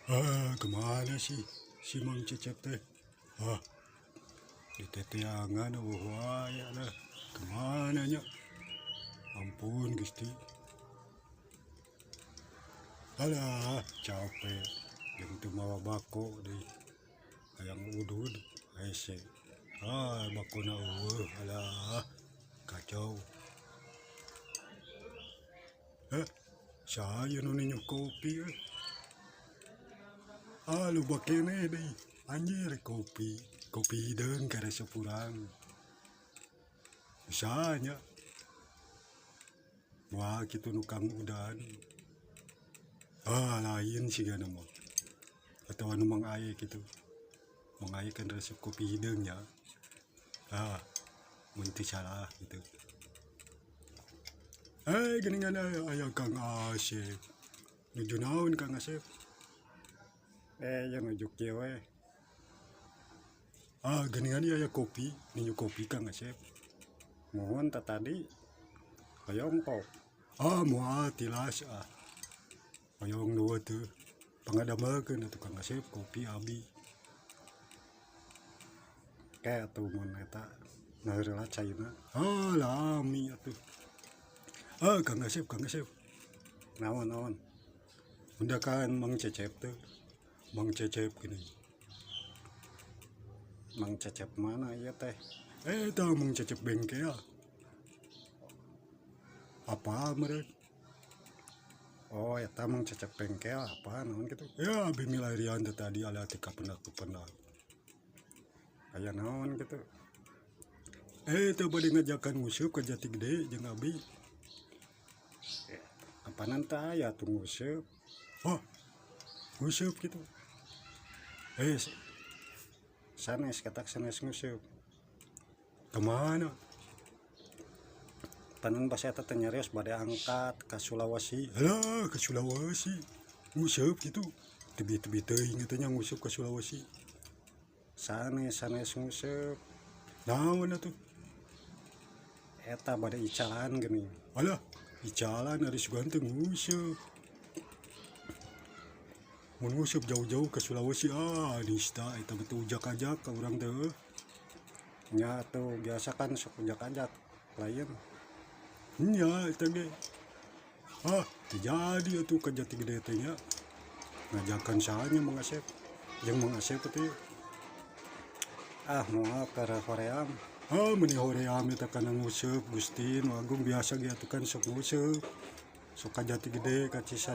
Ah, kemana sih si Mang Cecep teh? Ah, diteteangan euweuh wae lah. Kemana nya? Ampun Gusti. Alah, capek. Jeung teu mawa bako deui. Hayang udud hese. Ah, bakona euweuh. Alah, kacau. Eh, saya nu ninyu kopi eh. Ah, loba keneh deui. Anjir, kopi. Kopi hideung karesep urang. Bisa nya. Wah, kitu nu Kang Udan. Ah, lain sigana mah. Atau anu Mang Aye gitu. Mang Aye kan resep kopi hideung nya. Ah, mun teu salah gitu. Eh, geuningan aya, aya Kang Asep. Nuju naon, Kang Asep? Eh, ya nuju kieu we. Ah, geuningan ieu aya kopi, ninyu kopi, Kang Asep. Muhun teh tadi. Hoyong pop. Ah, moal tilas ah. Hoyong nu teu. Pangadamelkeun atuh, Kang Asep, kopi abi. Ke atuh mun eta nah heula caina. Ah, lami atuh. Ah, Kang Asep, Kang Asep. Naon naon? Undakan Mang Cecep teh. Mang Cecep gini. Mang Cecep mana ieu teh? Eh, tah Mang Cecep bengkel. Apa meureun? Oh, eta Mang Cecep bengkel apa naon kitu? Ya, abi milarian teh tadi ala teu kapendak kapendak. Aya naon kitu? Eh, teh bade ngajakan nguseup ka Jati Gede jeung abi. Apanan teh aya tuh nguseup? Oh, nguseup gitu. Eh, Sanes katak sanes nguseup. Kemana? Panan basa eta teh nyarios bade angkat ka Sulawesi. Alah, ke Sulawesi. Nguseup gitu. Tebi-tebi teuing eta nya nguseup ke Sulawesi. Sanes sanes nguseup. Naon atuh? Eta bade icalan geuning. Alah, icalan ari sugan teh nguseup. Mun nguseup jauh-jauh ke Sulawesi, ah, nista eta mah teu ujak-ajak ka urang teh. Nya atuh biasa kan sok ujak-ajak lain. Nya eta ge. Ah, teu jadi atuh ka Jati Gede teh nya. Ngajakan saha nya, Mang Asep? Jeung Mang Asep teh. Ah, moal keur hoream. Ah, meuni hoream eta kana nguseup, Gusti nu Agung, biasa ge atuh kan sok nguseup. Sok ka Jati Gede, ka Cisadane.